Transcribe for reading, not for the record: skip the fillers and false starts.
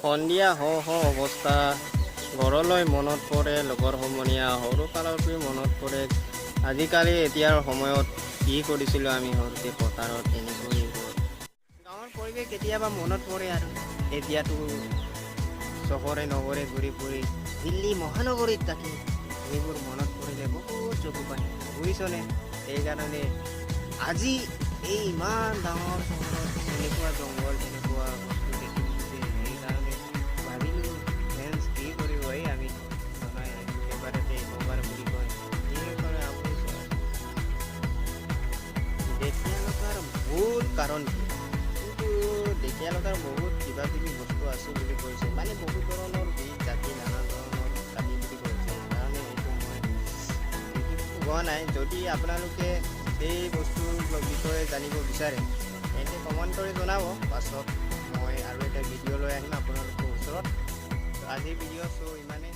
সন্ধিয়া হওঁ হওঁ অৱস্থা। ঘৰলৈ মনত পৰে, লগৰ সমনীয়া, সৰু কালৰপৰাই মনত পৰে। আজিকালি এতিয়াৰ সময়ত কি কৰিছিলোঁ আমি সৰুতে পথাৰত এনেকৈ। গাঁৱৰ পৰিৱেশ কেতিয়াবা মনত পৰে। আৰু এতিয়াতো চহৰে নগৰে ঘূৰি ফুৰি দিল্লী মহানগৰীত থাকি সেইবোৰ মনত পৰিলে বহুত চকু পানী, বুজিছনে? সেইকাৰণে আজি এই ইমান ডাঙৰ চহৰত এনেকুৱা জংঘল, এনেকুৱা বস্তু দেখিছোঁ যে সেইকাৰণে ভাবিলোঁ, ফ্ৰেণ্ডছ, কি কৰিব এই আমি জনাই এবাৰতে একবাৰ বুলি কয়। কি কৰে আপুনি? ঢেকীয়া লতাৰ মূল কাৰণ কি? কিন্তু ঢেকীয়া লতাৰ বহুত কিবা কিবি বস্তু আছে বুলি কৈছে, মানে বহুত ধৰণৰ বীজ জাতি, নানা ধৰণৰ জাতি বুলি কৈছে। সেইকাৰণে সেইটো মই হোৱা নাই। যদি আপোনালোকে সেই বস্তুৰ বিষয়ে জানিব বিচাৰে, তেন্তে কমেণ্ট কৰি জনাব। পাছত মই আৰু এটা ভিডিঅ' লৈ আহিম আপোনালোকৰ ওচৰত। আজিৰ ভিডিঅ' চ' ইমানে।